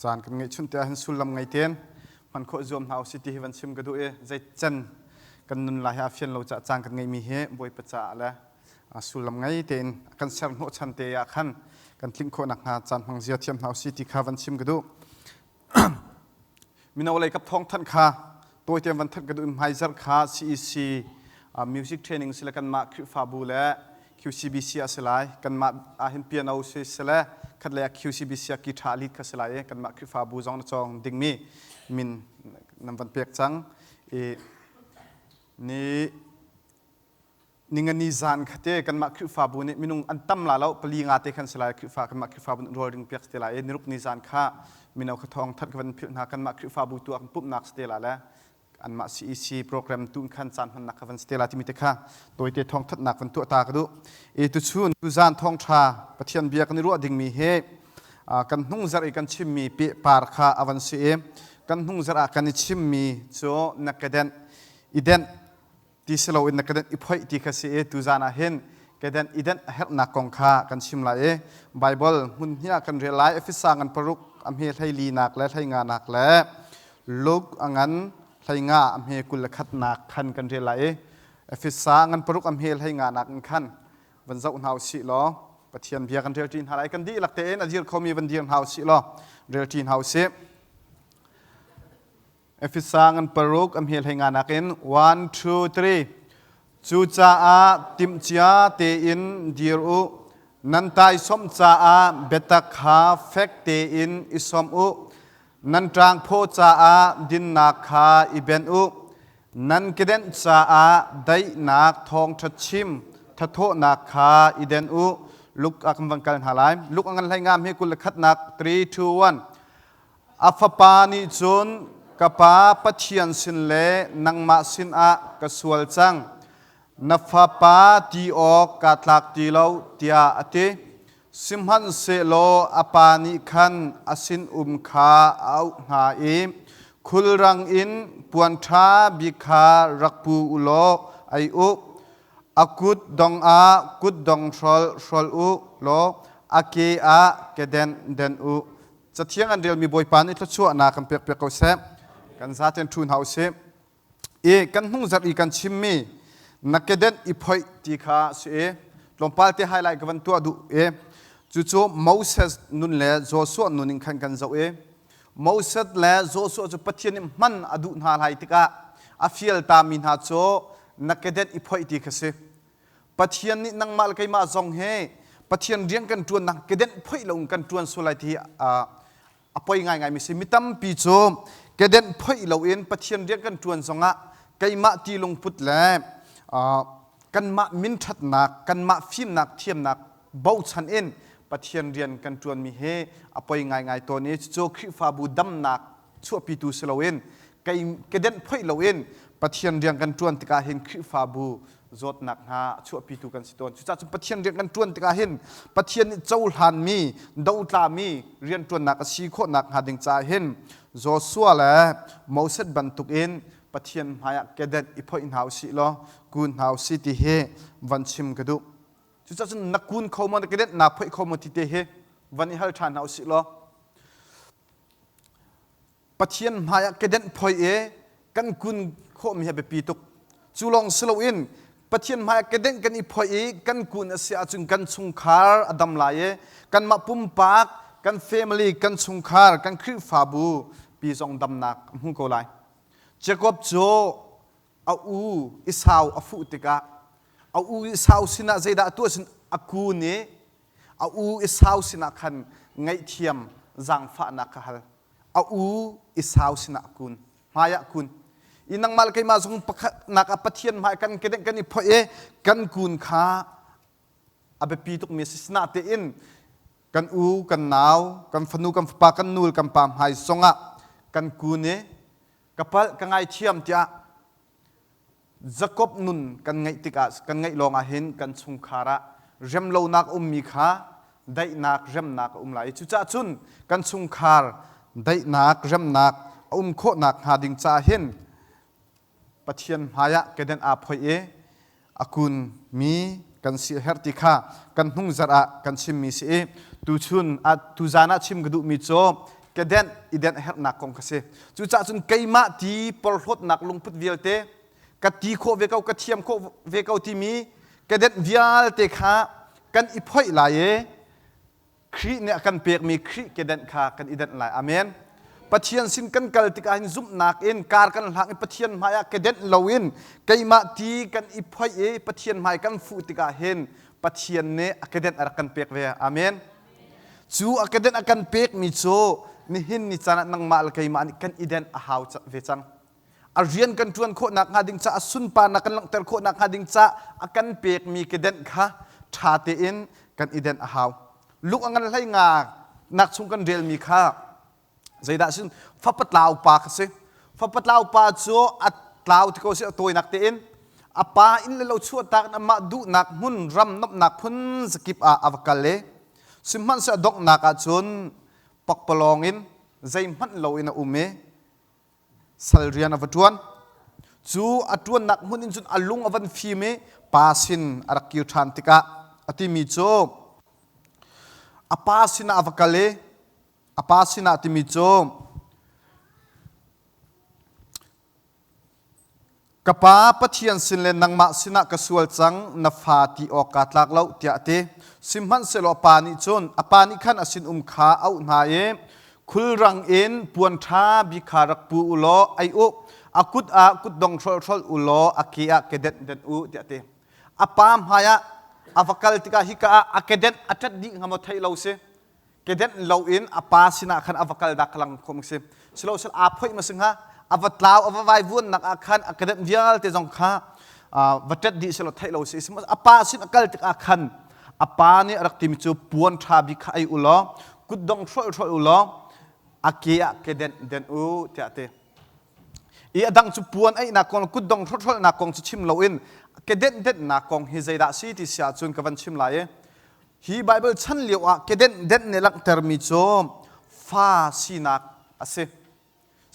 Caan kan ngeihchunh te ahhin sullam ngei tein hman khawh zuam hna usih ti hi van chim ka duh i zeicen kan nun lai hi a fian lo caah caan kan ngeihmi hi Bawipa caah le sullam ngei tein kan ser hnawhchan te ah khan kan tlinh khawh nakhnga caan hmang zia thiam hna usih ti kha van chim ka duh. Mino lei kap thawngthanh kha tawite van thanh ka duh hmaizarh kha CEC music training sile kanmah Khrihfabu le QCBC a si lai. Kanmah ahhin piano si sile khat lei ah QCBC ah guitar lead kha si lai i kanmah Khrihfabu zong na cawng dingmi min nan van pek cang. I ni Ningani zan khate kanmah Khrihfabu nih minung an tam la lo pali nga te khan si lai Khrihfa kanmah Khrihfabu nih rawl ring piak si te lai i niruk ni zan kha mino kha thawng that ka van philh hna kanmah Khrihfabu tu ah kan pumhnak si te la le anmah CEC program tu khan caan hmannak kha van si te la timi te kha tawite thawng thatnak van tuah ta ka duh i tuchun tuzan thawngtha Pathian bia kan i ruah dingmi hi kan hnung zarh i kan chimmi par kha a van si i kan hnung zarh ah kan i chimmi cu na kedenh i denh ti si loin na kedenh i phoih ti kha si i tuzan ah hin kedenh i denh a herhnak kong kha kan chim lai i Baibal hmun hnih ah kan rel lai. Efesa ngan paruk a hme hleili nak le hleinga nak le Luke a ngan hleinga a hme 21nak khan kan rel lai i Efesa ngan paruk a hme hleinga nak in khan van zoh hna usih law Pathian bia kan rel ṭi hna lai. Kan dihlak tein a dir khomi van dir hna usih law rel ṭi hna usih. Efesa ngan paruk a hmel hei nga nakin 1 2 3 Cucaah timhcia tein dir u nan taisawmh caah biatak kha fek tein i sawmh u nan ṭangphaw caah dinnak kha i benh u nan kedenh caah daihnak thawngṭha chim thathawhnak kha i den u Luk ah kan van kal hna lai Luk a ngan hlei ngam hi 21nak 3 2 1 A fapa nih cun ka pa Pathian sin le nangmah sinah ka sual cang. Na fapa ti awk kaa tlak ti lo tiah a ti. Sihmanhsehlaw a pa nih khan a sinum kha a auh hna i khulrang in puan ṭha bik kha rak pu u law ei u. A kut dong ah kutdong hrolh hrolh u law a ke ah kedenh denh u. Cathiang an relmi Bawipa nih thluachuahnak kan pekpiak ko seh. Kan zaten ṭhu hna usih. I kan hnung zarh i kan chimmi na kedenh i phoih ti kha si i tlawmpal te highlight ka van tuah duh i cucu Moses nun le Joshua nun in khan kan zoh i Moses le Joshua cu Pathian nih hman a duh hna lai tikah a fial tami hna cu na kedenh i phoih ti kha si. Pathian nih nangmah le keimah zong hi Pathian rian kan ṭuannak kedenh phoih lo in kan ṭuan sual lai ti hi a poi ngaingai mi si. Mi tampi cu kedenh phoih lo in Pathian rian kan ṭuan zongah keimah ti lungput le kanmah minṭhatnak, kanmah fimnak, thiamnak bochan in Pathian rian kan ṭuanmi hi a poi ngaingai tawn i cucu Khrihfabu damnak chuahpitu si loin kedenh phoih loin Pathian rian kan ṭuan tikah hin Khrihfabu zawtnak hna a chuahpitu kan si tawn. Cucaah cun Pathian rian kan ṭuan tikah hin Pathian nih cohlanmi, dotlami rianṭuannak a si khawhnak hnga ding caah hin Joshua le Moses bantukin Pathian hmaiah kedenh i phoih hna usih law kun hna usih ti hi van chim ka duh. Cucaah cun na kun kho maw, na kedenh naa phoih kho maw ti te hi van i hal ṭhan hna usih law Pathian hmaiah kedenh phoi i kan kun khawhmi hi a biapi tuk. Cu lawng si loin Pathian hmaiah kedenh kan i phoi i kan kun a si ahcun kan chungkhar a dam lai i kanmah pumpak, kan family, kan chungkhar, kan Khrihfabu pi zong damnak a hmu ko lai. Jacob cu a u Esau a fuh tikah a u Esau sinah zeidah a tuah sin a kun i a u Esau sinah khan ngaihthiam zaangfahnak kha hal. A u Esau sinah kun, hmaiah kun. I nangmah le keimah zong pakhatnak ah Pathian hmai kan kedenh kan i phoih i kan kun kha a biapi tukmi a si. Sinatein kan u, kan nau, kan fanu, kan fapa, kan nu le kan pa hmai zongah kan kun i ka palh, ka ngaithiam tiah Jakob nun kan ngeih tikah kan ngeih lawng ah hin kan chungkhar ah remlonak ummi kha daihnak remnak a um lai. Cucaah cun kan chungkhar daihnak remnak a um khawhnak hnga ding caah hin Pathian hmaiah kedenh aa phoih i a kunmi kan si a herh ti kha kan hnung zarh ah kan chimmi si i tuchun tuzan ah chim ka duhmi cu Kedenh i denh herhnak kong kha si. Cucaah cun keimah ti porhlawtnak lungput vialte ka ti khawh ve ko, ka thiam khawh ve ko timi kedenh vialte kha kan i phoih lai i Khrih nih a kan pekmi Khrih kedenh kha kan i denh lai. Amen. Pathian sin kan kal tikah hin zumhnak in kar kan hlang i Pathian hmaiah kedenh loin keimah ti kan i phoih i Pathian hmai kan fuh tikah hin Pathian nih a kedenh a rak kan pek ve. Amen. Cu a kedenh a kan pekmi cu nihin ni caan ah nangmah le keimah nih kan i denh a hau ve cang. A rian kan ṭuan khawh nakhnga ding caah sunparnak kan langhter khawh nakhnga ding caah a kan pekmi kedenh kha ṭha tein kan i denh a hau. Luk a ngan hlei nga nak chung kan relmi kha zeidah sin fapa tlau pa kha si. Fapa tlau pa cu a tlau ti ko si a tawinak tein a pa inn le lo chuahtak in amah duhnak hmun ram nomhnak phun zakip ah a va kal i sihmanhsehlaw donghnak ah cun pakpalawng in zeihmanh loin a um i sal rian a va ṭuan. Cu a ṭuannak hmun in cun a lung a van fim i pa sin a rak kir ṭhan tikah a timi cu a pa sinah a va kal i a pa sinah timi cu Ka pa Pathian sin le nangmah sinah ka sual cang, na fa ti awk kaa tlak lo, tiah a ti. Sihmanhsehlaw a pa nih cun a pa nih khan a sinum kha a auh hna i khulrang in puan ṭha bik kha rak pu u law ei u, a kut ah kutdong hrolhhrolh u law a ke ah kedenh denh u, tiah a ti. A pa hmaiah a va kal tikah hika ah a kedenh a ṭet dih hnga maw theih lo si. Kedenh loin a pa sinah khan a va kal dah ka lang khom si. Silo sel aa phoih ma si hnga a va tlau a va vaivuannak ah khan a kedenh vialte zong kha va ṭet dih selaw theih lo si. A pa sin a kal tikah khan a pa nih a rak timi cu puan ṭha bik kha ei u law kutdong hrolh hrolh u law a ke ah kedenh denh u tiah a ti. I a dang cu puan eihnak kong kutdong hrolhhrolhnak kong cu chim loin kedenh denhnak kong hi zeidah si ti si ahcun ka van chim lai i Hi Baibal chan lio ah kedenh denh nih langhtermi cu fa sinak a si.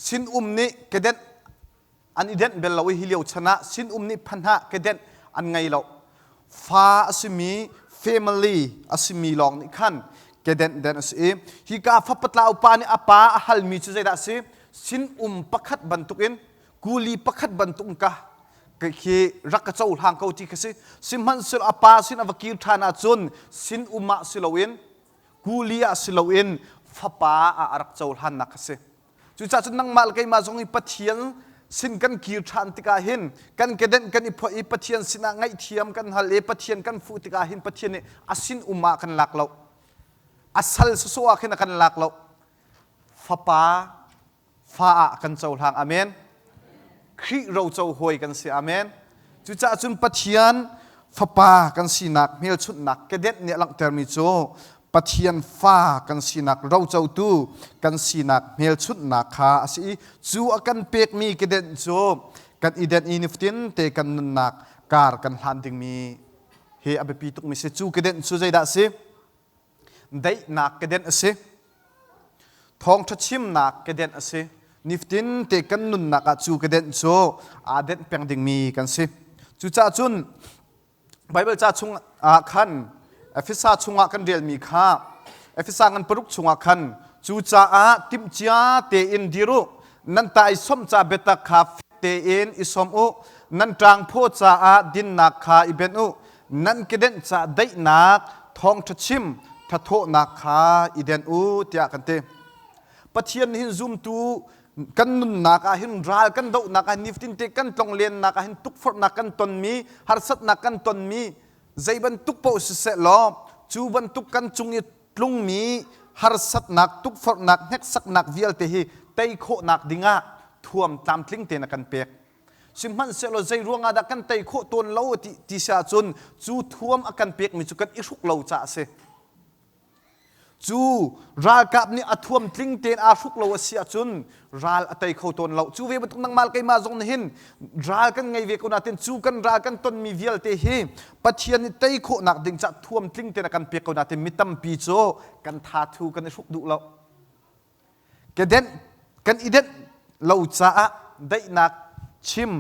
Sinum nih kedenh an i denh bel lo i hi lio chan ah sinum nih phanah kedenh an ngei lo. Fa a simi family a simi lawng nih khan kedenh denh a si i hika fapatlau pa nih a pa a halmi cu zeidah a si? Sinum pakhat bantukin kuli pakhat bantuk ka khi rak ka cohlang ko ti kha si. Sihmanhsehlaw a pa sin a va kir ṭhan ahcun sin um ah si loin kuli ah si loin fapa ah a rak cohlannak kha si. Cucaah cun nangmah le keimah zong i Pathian sin kan kir ṭhan tikah hin kan kedenh kan i phoih i Pathian sinah ngaihthiam kan hal i Pathian kan fuh tikah hin Pathian nih a sin um ah kan lak lo. A sal sawsawh ah khin a kan lak lo. Fapa fa ah kan cohlang. Amen. Khrih roco hawi kan si. Amen. Cucaah cun Pathian fapa kan sinak hmelchunhnak kedenh nih a langhtermi cu Pathian fa kan sinak rocotu kan sinak hmelchunhnak kha a si i cu a kan pekmi kedenh cu kan i denh i nifatin te kan nunnak kar kan hlan dingmi hi a biapi tukmi si. Cu kedenh cu zeidah a si? Daihnak kedenh a si. Thawngṭha chimnak kedenh a si. Nifatin te kan nunnak ah cu kedenh cu aa denh peng dingmi kan si. Cucaah cun Baibal ca chung ah khan Efesa chungah kan relmi kha Efesa ngan paruk chungah khan cucaah timhcia tein dir u nan taisawmh ca biatak kha fek tein i sawm u nan ṭangphaw caah dinnak kha i benh u nan kedenh ca daihnak thawngṭha chim thathawhnak kha i den u tiah kan ti. Pathian nih hin zumtu kan nunnak ah hin ral kan dohnak ah nifatin te kan tlonglennak ah hin tukforhnak kan tonmi harsatnak kan tonmi zei bantuk paoh siseh law cu bantuk kan cung i tlungmi harsatnak tukforhnak hneksaknak vialte hi tei khawhnak dingah thuam tlamtling tein a kan pek. Sihmanhsehlaw zei ruangah dah kan tei khawh tawn lo ti, ti si ahcun cu thuam a kan pekmi cu kan i hruk lo caah a si. Cu ralkap nih a thuam tling tein aa hruk lo a si ahcun ral a tei kho tawn lo. Cu ve bantuk nangmah le keimah zong nih hin ral kan ngei ve ko nain cu kan ral kan tonmi vialte hi Pathian nih tei khawhnak ding caah thuam tling tein a kan pek ko nain mi tampi cu kan tha thu kan i hruk duh lo. Kedenh kan i denh lo caah daihnak chim,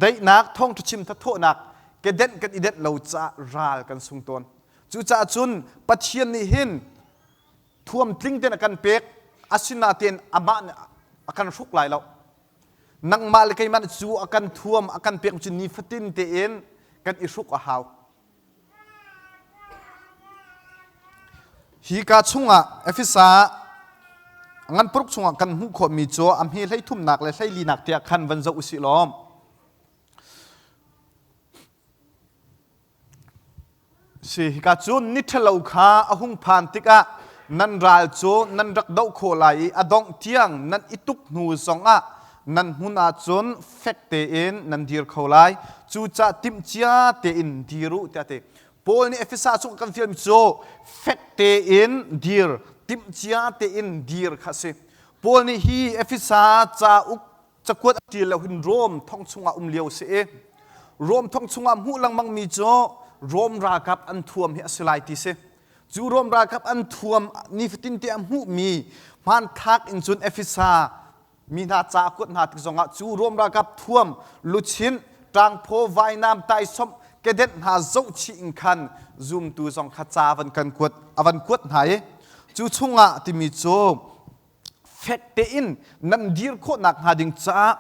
daihnak thawngṭha chim thathawhnak kedenh kan i denh lo caah ral kan sung tawn. Cucaah cun Pathian nih hin thuam tling tein a kan pek. Asinain amah nih a kan hruk lai lo. Nangmah le keimah nih cu a kan thuam, a kan pek cu nifatin tein kan i hruk a hau. Hi ka chungah Efesa ngan paruk chungah kan hmuh khawhmi cu a hme hleithumnak le hleilinak tiah khan van zoh usih law Si hika cu ni ṭhalo kha a hung phan tikah nan ral cu nan rak doh khawh lai i a dongh tiang nan i tuk hnu zongah nan hmun ahcun fek tein nan dir kho lai. Cucaah timhcia tein dir u tiah a ti. Paul nih Efesa chung a kan fialmi cu fek tein dir, timhcia tein dir kha a si. Paul nih hi Efesa cauk cakuat a ṭial lo hin Rom thong chungah um lio si i Rom thong chungah hmuh lengmang mi cu Rom ralkap an thuam hi a si lai ti si. Cu Rom ralkap an thuam nifatin te a hmuhmi hmanthlak in cun Efesa mi hna ca a kuat hna tik zongah cu Rom ralkap thuam luchin ṭangphaw vainam taisawmh kedenh hna zohchih in khan zumtu zong kha ca van kan kuat a van kuat hna i cu chungah timi cu fek tein nan dir khawhnak hnga ding caah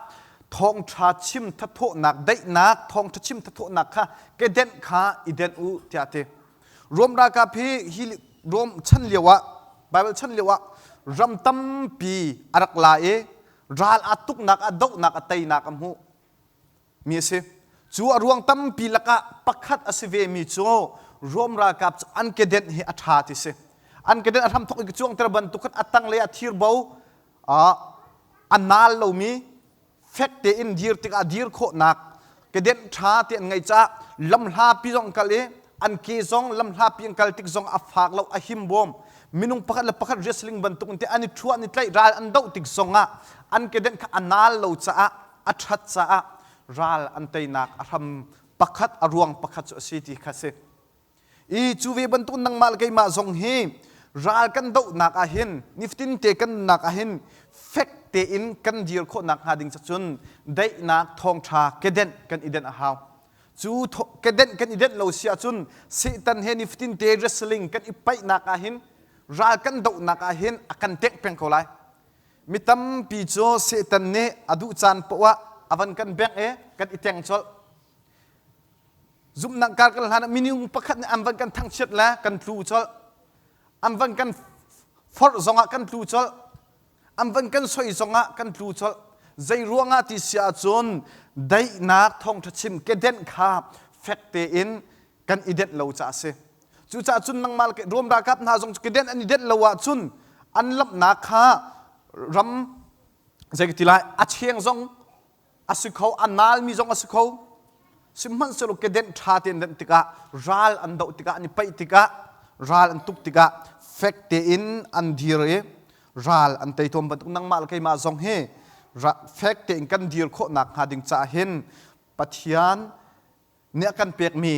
thawngṭha chim thathawhnak daihnak thawngṭha chim thathawhnak kha kedenh kha i denh u tiah a ti. Rom ralkap hi hi Rom chan lio ah Bible chan lio ah ram tampi a rak la i ral aa tuknak a dohnak a teinak a hmuh. mi a si. Cu a ruang tampi lakah pakhat a si vemi cu Rom ralkap cu an kedenh hi a ṭha ti si. An kedenh a hramthok i ka cuangter bantuk khan a tanglei ah thirbo a naal lomi fek tein dir tikah dir khawhnak kedenh ṭha te an ngeih caah lamhlapi zong kal i an ke zong lamhlapi an kal tik zong a fak lo a him bawm minung pakhat le pakhat wrestling bantuk in te an i ṭhuah an i tlaih ral an doh tik zongah an kedenh kha a naal lo caah a ṭhat caah ral an teinak a hram pakhat a ruang pakhat cu a si ti kha si. I cu ve bantuk nangmah le keimah zong hi ral kan dohnak ah hin nifatin te kan nunnak ah hin fek tein kan dir khawhnak hnga ding cun daihnak thawngṭha kedenh kan i denh a hau. Cu kedenh kan i denh lo si ahcun Satan he nifatin te wrestling kan i paihnak ah hin ral kan dohnak ah hin a kan tengh peng ko lai. Mi tampi cu Satan nih a duh caan poah a van kan bengh i kan i teng colh. Zumhnak kar kan hlan ah minung pakhat nih an van kan thangchiat le kan tlu colh. An van kan forh zongah kan tlu colh. An van kan soi zongah kan tlu colh. Zei ruangah ti si ahcun daihnak thawngṭha chim kedenh kha fek tein kan i denh lo caah a si. Cucaah cun nangmah Rom ralkap hna zong cu kedenh an i denh lo ahcun an lamhnak kha ram zei ka ti lai a cheng zong a si kho a nalmi zong a si kho sihmanhsehlaw kedenh ṭha tein denh tikah ral an doh tikah an i paih tikah ral an tuk tikah fek tein an dir i ral an tei tawn bantuk nangmah le keimah zong hi fek tein kan dir khawhnak hnga ding caah hin Pathian nih a kan pekmi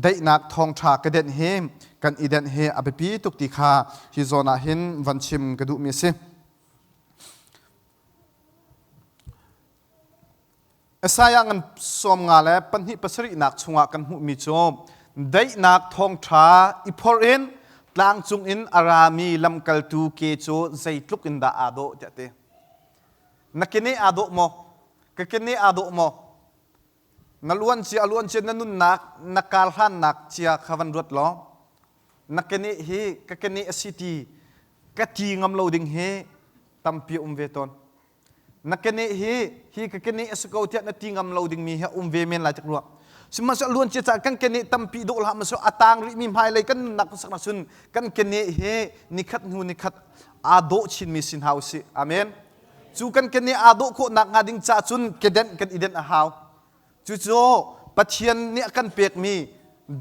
daihnak thawngṭha ka denh hi kan i denh hi a biapi tuk ti kha hi zawn ah hin van chim ka duhmi a si. Isaiah ngan 52 le pahnih pasarihnak chungah kan hmuhmi cu daihnak thawngṭha i phorh in tlangcung in a rami lamkaltu ke cu zeitluk in dah aa dawh tiah ti. Na kene aa dawh maw? Ka kene aa dawh maw? Na luancia a luancia na nunnak na karhlannak cia kha van ruat law na keneh hi ka keneh a si ti ka ti ngam lo ding hi tampi a um ve tawn. Na keneh hi hi ka keneh a si ko tiah na ti ngam lo dingmi hi a um ve men lai tik rua. Sihmanhsehlaw luancia caan kan keneh tampi dawh hlah maw a tang rihmi hmailei kan nunnak kan saknak cun kan keneh hi nikhat hnu nikhat aa dawh chinmi si hna usih. Amen. Cu kan keneh aa dawh khawh nakhnga ding caah cun kedenh kan i denh a hau. Cucu Pathian nih a kan pekmi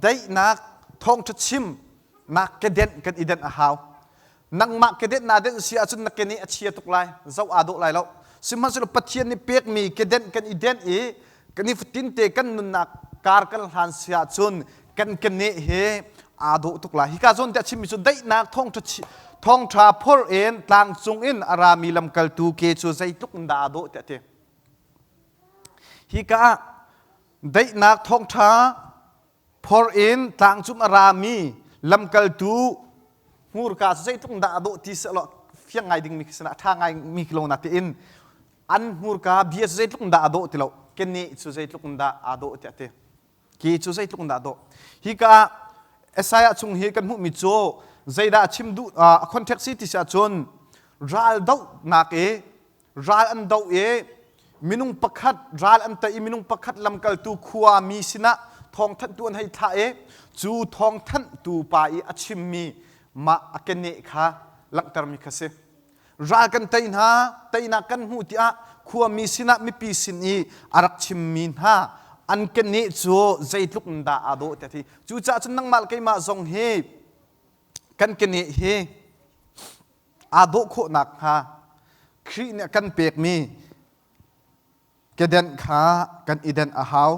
daihnak thawngṭha chimnak kedenh kan i denh a hau. Nangmah kedenh naa denh si ahcun na keneh a chia tuk lai, zoh aa dawh lai lo. Sihmanhsehlaw Pathian nih pekmi kedenh kan i denh i kan i fatinte kan nunnak kar kan hlan si ahcun kan keneh he aa dawh tuk lai. Hika zawn te a chimmi cu daihnak thawngṭha thawngṭha phor in tlangcung in a rami lamkaltu ke cu zeitluk in dah aa dawh tiah a ti. Hika ah daihnak thawngṭha phor in tlangcung a rami lamkaltu hmurka cu zeitluk in dah aa dawh ti sehlaw. fiang ngai dingmi khi si na a ṭha ngai mi khi lo na tiin an hmurka bia cu zeitluk in dah aa dawh ti lo keneh cu zeitluk in dah aa dawh tiah ti ke cu zeitluk in dah dawh hika ah Isaiah chung hi kan hmuhmi cu zeidah a chim duh a context si ti si ahcun ral dohnak i ral an doh i minung pakhat ral an tei i minung pakhat lamkaltu khua mi sinah thawngthanhtu an hei thlah i cu thawngthanhtu pa i a chimmi mah a keneh kha langhtermi kha si. Ral kan tei hna, teinak kan hmu tiah khuami sinah mipi sin i a rak chimmi hna an keneh cu zeitluk in dah aa dawh tiah ti. Cucaah cun nangmah le keimah zong hi kan keneh hi aa dawh khawh nakhnga Khrih nih a kan pekmi kedenh kha kan i denh a hau.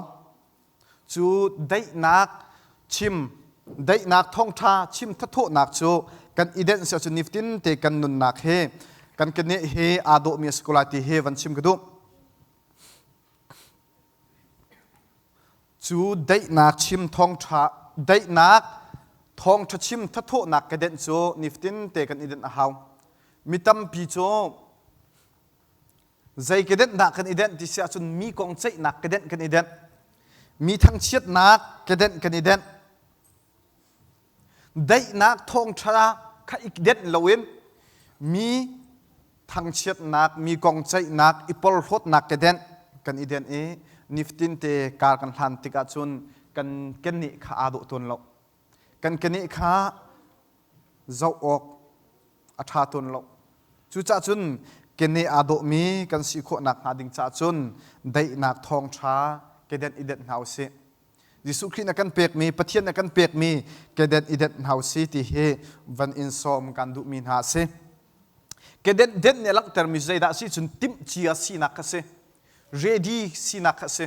Cu daihnak chim, daihnak thawngṭha chim thathawhnak cu kan i denh si ahcun nifatin te kan nunnak hi kan keneh hi aa dawhmi a si ko lai ti hi van chim ka duh. Cu daihnak chim thawngṭha daihnak thawngṭha chim thathawhnak kedenh cu nifatin te kan i denh a hau. Mi tampi cu zei kedenh dah kan i denh ti si ahcun mi kong ceihnak kedenh kan i denh. Mi thangchiatnak kedenh kan i denh. Daihnak thawngṭha kha i denh loin mi thangchiatnak, mi kong ceihnak, i porhlawtnak kedenh kan i denh i nifatin te kar kan hlan tikah cun kan keneh kha aa dawh tawn lo. Kan keneh kha zoh awk a ṭha tawn lo. Cucaah cun keneh aa dawhmi kan si khawh nakhnga ding caah cun daihnak thawngṭha kedenh i denh hna u sih. Jesuh Khrih na kan pekmi, Pathian na kan pekmi kedenh i denh hna usih ti hi van in sawm kan duhmi hna a si. Kedenh denh nih a langhtermi zeidah a si cun timhcia sinak kha si. Ready sinak kha si.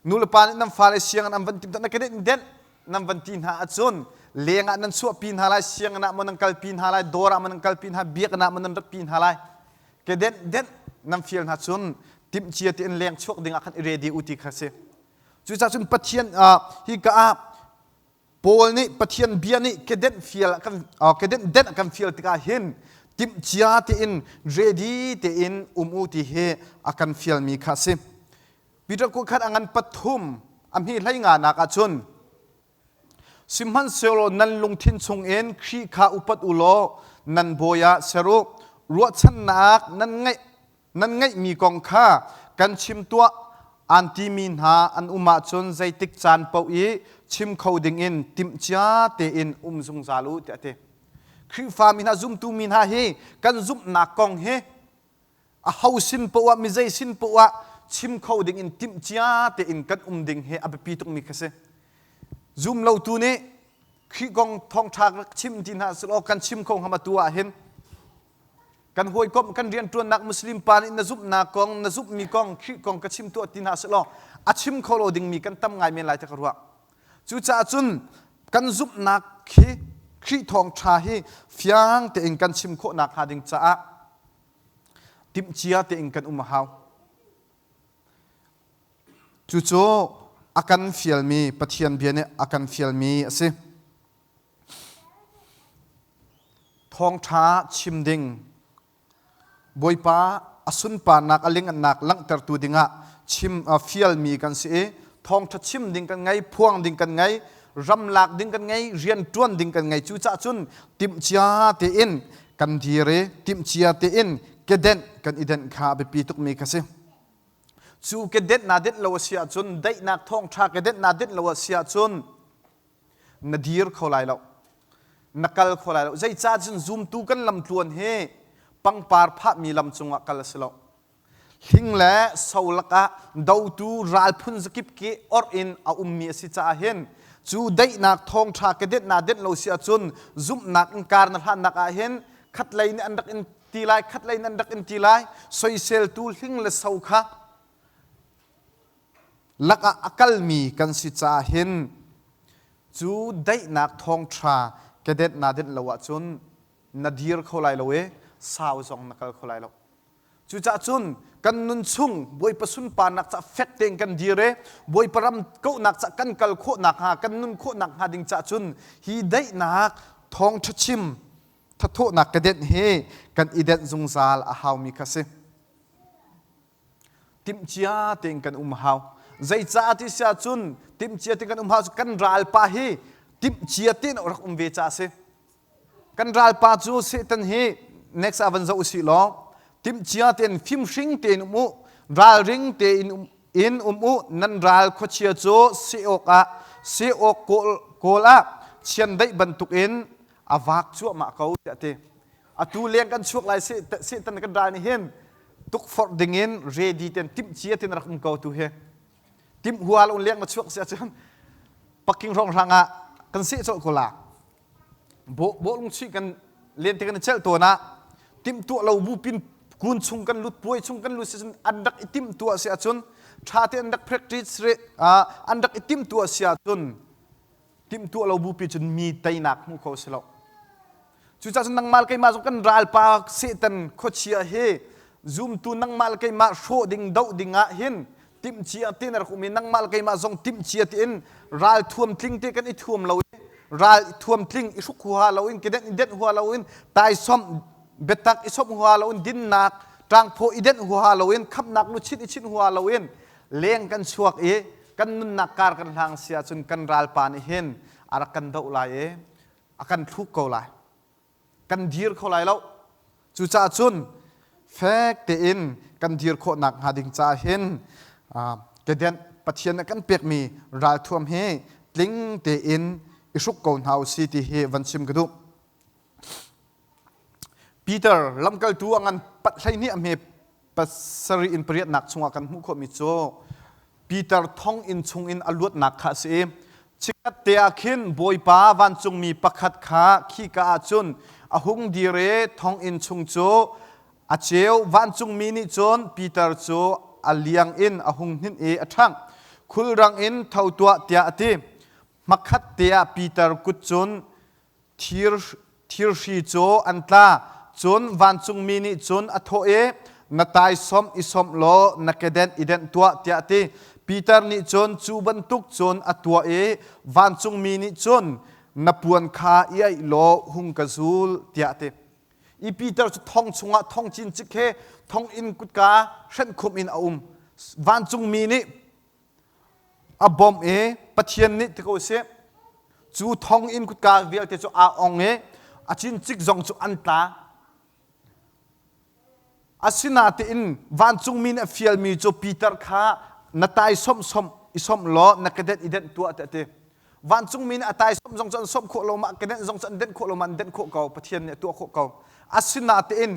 Nu le pa nih nan fale sianginn an van timh na kedenh denh nan van ti hna ahcun leng ah nan chuahpi hna lai, sianginn ah maw nan kalpi hna lai, dawr ah maw nan kalpi hna, biakinn ah maw nan ratpi hna lai. Kedenh denh nan fial hna cun timhcia tein leng chuak ding ah khan i ready u ti kha si. Cucaah cun Pathian hika ah Paul nih Pathian bia nih kedenh fial kan kedenh denh a kan fial tikah hin timhcia tein ready tein um u ti hi a kan fialmi kha a si. Peter khat a ngan pathum a hmi hlei nga nak ah cun sihmanhsehlaw nan lungthin chungin Khrih kha upat u law nan bawi ah ser u ruahchannak nan ngeih nan ngeihmi kong kha kan chim tuah aan timi hna an um ahcun zeitik caan paoh i chim kho dingin timhcia tein um zungzal u tiah a ti. Khrihfa mi hna zumtu mi hna hi kan zumhnak kong hi a ho sin poah mi zei sin poah chim kho dingin timhcia tein kan um ding hi a biapi tukmi kha si. Zum lotu nih Khrih kong thawngṭha rak chim ti hna selaw kan chim kho hnga tu ah hin Kan hawikomh kan rianṭuannak Muslim pa nih na zumhnak kong, na zumhmi kong, Khrih kong ka chim tuah ti hna sehlaw a chim kho lo dingmi kan tam ngai men lai ti ka ruah. Cucaah cun kan zumhnak hi Khrih thawngṭha hi fiang tein kan chim khawh nakhnga ding caah timhcia tein kan um a hau. Cucu a kan fialmi Pathian bia nih a kan fialmi a si. Thawngṭha chim ding Bawipa a sunparnak a lingannak langhtertu dingah chim fialmi kan si i thawngṭha chim ding kan ngei, phuang ding kan ngei, ram lak ding kan ngei, rian ṭuan ding kan ngei. Cucaah cun timhcia tein kan dir i timhcia tein kedenh kan i denh kha a biapi tukmi kha si. Cu kedenh naa denh lo a si ahcun daihnak thawngṭha kedenh naa denh lo a si ahcun na dir kho lai lo na kal kho lai lo zeicah cun zumtu kan lamtluan hi pangpar phahmi lam cungah kal a si lo hling le so lakah dotu ral phun zakip ki orh in a ummi a si caah hin cu daihnak thawngṭha kedenh naa denh lo si ahcun zumhnak in kar na hlannak ah hin khatlei nih an rak in ti lai khatlei nih an rak in ti lai soiseltu hling le so kha lakah a kalmi kan si caah hin cu daihnak thawngṭha kedenh naa denh lo ahcun na dir kho lai lo i sau zong na kal kho lai lo. Cucaah cun kan nun chung Bawipa sunparnak ca fek tein kan dir i Bawipa ram kauhnak ca kan kal khawh nakhnga kan nun khawh nakhnga ding caah cun hi daihnak thawngṭha chim. Thathawhnak kedenh hi kan i denh zungzal a haumi kha si. Timhcia tein kan um hau. Zeicah ti si ahcun timhcia tein kan um hau kan ralpa hi timhcia tein a rak um ve caah a si. Kan ralpa cu Satan hi next ah van zoh usih law timhcia tein fimhring tein um u, ralring tein um in um u nan ral khuachia cu seh awkah seh awk kawl, kawl ah chiandeih bantukin a vak cuahmah ko tiah ti. Atu leng kan chuak lai Satan kan ral nih hin tukforh dingin ready ten timhcia ten rak um ko tu hi. Timh hual un leng na chuak si ahcun paking rong hrang ah kan seh colh ko la. Bawh bawh lungchuih kan len te kan i celh tawn ah timhtuah lo bu pin kun chung kan lut puai chung kan lut si cun an rak i timhtuah si ahcun ṭha te an rak practice an rak i timhtuah si ahcun timhtuah lo bupi cun mi teinak hmu kho si lo. Cucaah cun nangmah le keimah zong kan ralpa Satan khuachia hi zumtu nangmah le keimah hrawh ding doh ding ah hin timhcia tein a rak um i nangmah le keimah zong timhcia tein ral thuam tling te kan i thuam lo i ral thuam tling i hruk huaha loin kedenh i denh huaha loin taisawmh biatak i sawmh huaha loin dinnak ṭangphaw i denh huaha loin khamhnak luchin i chinh huaha loin leng kan chuak i kan nunnak kar kan hlang si ahcun kan ralpa nih hin a rak kan doh lai i a kan thluk ko lai kan dir kho lai lo cucaah cun fek tein kan dir khawh nak hnga ding caah hin kedenh Pathian nih kan pekmi ralthuam hi tling tein i hruk ko hna u si ti hi van chim ka duh Peter lamkaltu a ngan 12 a hme pasarih in pariatnak chungah kan hmuh khawhmi cu Peter thonginn chungin a luatnak kha a si i chikkhat te ah khin Bawipa vancungmi pakhat kha khika ah cun a hung dir i thonginn chung cu a ceu. Vancungmi nih cun Peter cu a liang in a hung hninh i a ṭhangh. Khulrang in tho tuah tiah a ti. Hmakhat te ah Peter kut cun Thir, thirhri cu an tla. Cun vancungmi nih cun a thawh i, Na taisawmh i sawmh law na kedenh i denh tuah, tiah a ti. Peter nih cun cu bantuk cun a tuah i vancungmi nih cun, Na puan kha i aih law hung ka zul, tiah a ti. I Peter cu thong chungah thong cincik he thonginn kutka hrenhkhumh in a um. Vancungmi nih a bawmh i Pathian nih ti ko sih cu thonginn kutka vialte cu aa ong i a cincik zong cu an tla. Asinain vancungmi nih a fialmi cu Peter kha na tai somh somh i somh law na kedenh i denh tuah tiah a ti. Vancungmi nih a tai somh zong cu an somh khawh lo ma kedenh zong cu an denh khawh lo ma an denh khawh ko Pathian nih a tuah khawh ko. Asinain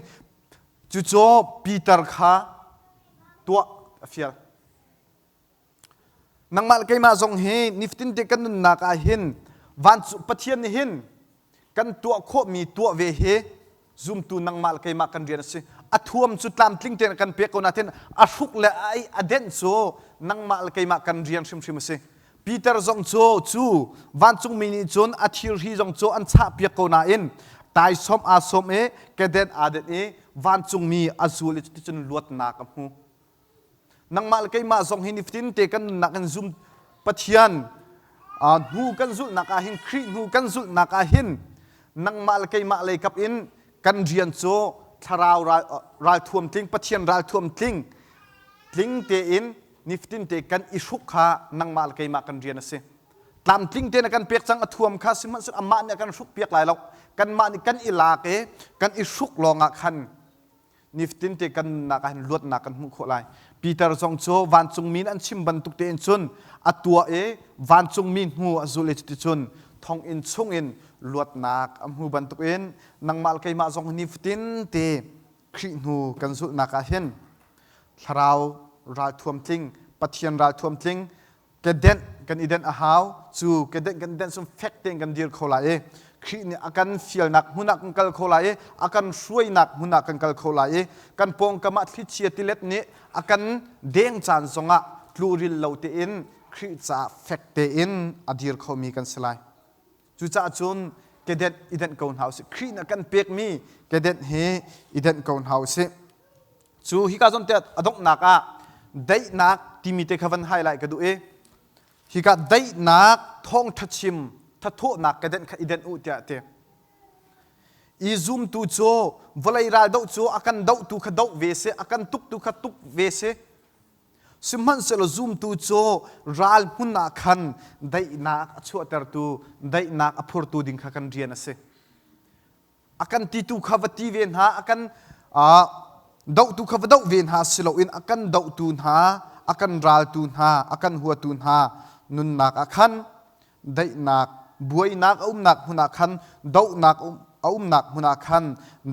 cucu Peter kha tuah a fial. Nangmah le keimah zong hi nifatin te kan nunnak ah hin vancung Pathian nih hin kan tuah khawhmi tuah ve hi zumtu nangmah le keimah kan rian a si. A thuam cu tlamtling tein kan pek ko nain a hruk le a a denh cu nangmah le keimah kan rian hrimhrim a si. Peter zong cu cu vancungmi nih cun a thirhri zong cu an chahpiak ko nain taisawm aa sawm i kedenh aa denh i vancungmi a zul i cuticun luatnak a hmu. Nangmah le keimah zong hi nifatin te kan nunnak in zum Pathian hnu kan zulhnak ah hin Khrih hnu kan zulhnak ah hin nangmah le keimah lei kap in kan rian cu thlarau ralthuam tling Pathian ralthuam tling tling tein nifatin te kan i hruk kha nangmah le keimah kan rian a si. Tlamtling tein a kan pek cang a thuam kha sihmanhsehlaw amah nih a kan hruk piak lai lo. Kanmah nih kan i lak i kan i hruk lawngah khan nifatin te kan nunnak ah hin luatnak kan hmuh khawh lai. Peter zong cu vancungmi nih an chim bantuk tein cun a tuah i vancungmi hnu a zul i cuticun thonginn chungin luatnak a hmu bantukin nangmah le keimah zong nifatin te Khrih hnu kan zulhnak ah hin thlarau ralthuam tling Pathian ralthuam tling kedenh kan i denh a hau cu kedenh kan i denh cun fek tein kan dir kho lai i Khrih nih a kan fialnak hmun ah kan kal kho lai i a kan hruainak hmun ah kan kal kho lai i kan pawngkam ah thlichia tilet nih a kan deng caan zongah tluril lo tein Khrih caah fek tein a dir khomi kan si lai. Cucaah cun kedenh i denh ko hna usih. Khrih nih a kan pekmi kedenh hi i denh ko hna usih. Cu hika zawn te a donghnak ah daihnak timi te kha van highlight ka duh i hika daihnak thawngṭha chim thathawhnak kedenh kha i denh u tiah a ti. I zumtu cu vawlei ral doh cu a kan dohtu kha doh ve seh, a kan tuktu kha tuk ve seh. Sihmanhsehlaw zumtu cu ral hmun ah khan daihnak a chuahtertu, daihnak a phurtu ding kha kan rian a si. A kan titu kha va ti ve hna, a kan dohtu kha va doh ve hna si loin a kan dohtu hna, a kan raltu hna, a kan huatu hna nunnak ah khan daihnak, buainak a umnak hmun ah khan, dohnak a umnak hmun ah khan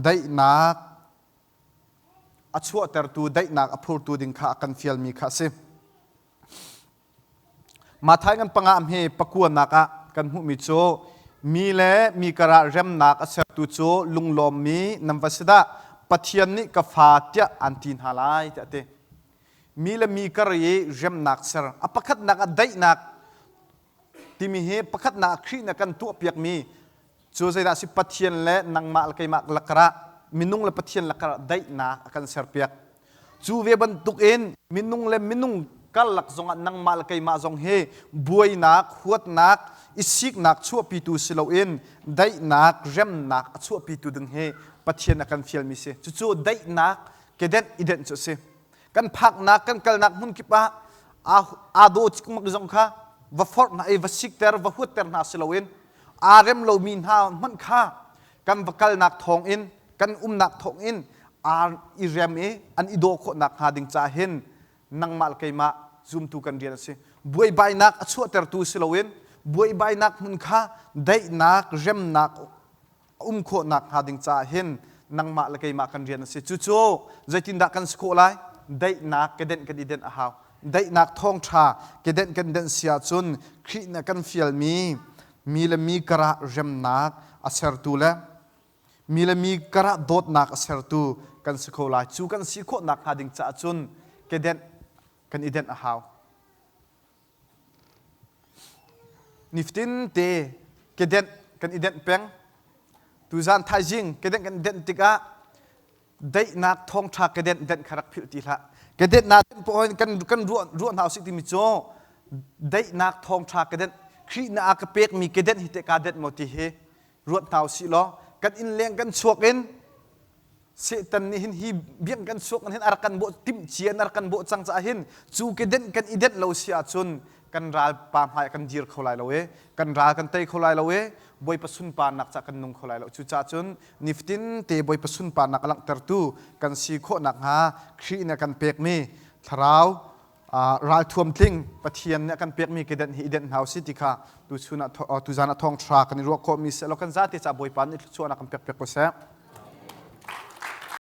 daihnak a chuahtertu, daihnak a phurtu ding kha a kan fialmi kha a si. Matthai ngan panga hme pakuanak ah kan hmuhmi cu mi le mi karah remnak a sertu cu lunglawmmi nan va si dah Pathian nih ka fa tiah an ti hna lai tiah a ti. Mi le mi kar i remnak ser a pakhatnak ah daihnak timi hi pakhatnak ah Khrih na kan tuahpiakmi cu zeidah si Pathian le nangmah le keimah lakar ah minung le Pathian lakar ah daihnak a kan serpiak. Cu ve bantukin minung le minung karlak zongah nangmah le keimah zong hi buainak, huatnak, i siknak chuahpitu si loin daihnak, remnak a chuahpitu ding hi Pathian a kan fialmi si. Cucu daihnak kedenh i denh cu a si. Kan phaknak, kan kalnak hmun kip ah aa daw cikmak zong kha va forh hna i va sikter, va huatter hna si loin aa rem lomi hna hmanh kha kan va kalnak thawngin kan umnak thawngin aa i rem i an i daw khawhnak hnga ding caah hin nangmah le keimah zumtu kan rian a si. Buaibainak a chuahtertu si loin buaibainak hmun kha daihnak, remnak a um khawhnak hnga ding caah hin nangmah le keimah kan rian a si. Cucu zeitindah kan si khawh lai? Daihnak kedenh kan i denh a hau. Daihnak thawngṭha kedenh kan denh si ahcun Khrih nih a kan fialmi mi le mi karah remnak a sertu le mi le mi karah dawtnak a sertu kan si kho lai. Cu kan si khawh nakhnga ding caah cun kedenh kan i denh a hau. Nifatin te kedenh kan i denh peng. Tuzan thaizing kedenh kan i denh tikah daihnak thawngṭha kedenh denh kha rak philh ti hlah. Kedenh naa denh poah in kan kan ruah ruah hna usih timi cu daihnak thawngṭha kedenh Khrih na a ka pekmi kedenh hi teh kaa denh maw ti hi ruat hna usih law kan inn leng kan chuak in Satan nih hin hi biang kan chuak in hin a rak kan bawh timh cia in a rak kan bawh cang caah hin cu kedenh kan i denh lo si ahcun kan ral pa hmai kan dir kho lai lo i kan ral kan tei kho lai lo i Bawipa sunparnak cah kan nung kho lai lo. Cucaah cun nifatin te Bawipa sunparnak a langhtertu kan si khawh nakhnga Khrih nih a kan pekmi thlarau ralthuam tling Pathian nih a kan pekmi kedenh hi i denh hna usih ti kha tuchun ah tuzan ah thawngṭha kan i ruah khawhmi seh law kan zate caah Bawipa nih thluachuahnak kan pek piak ko seh.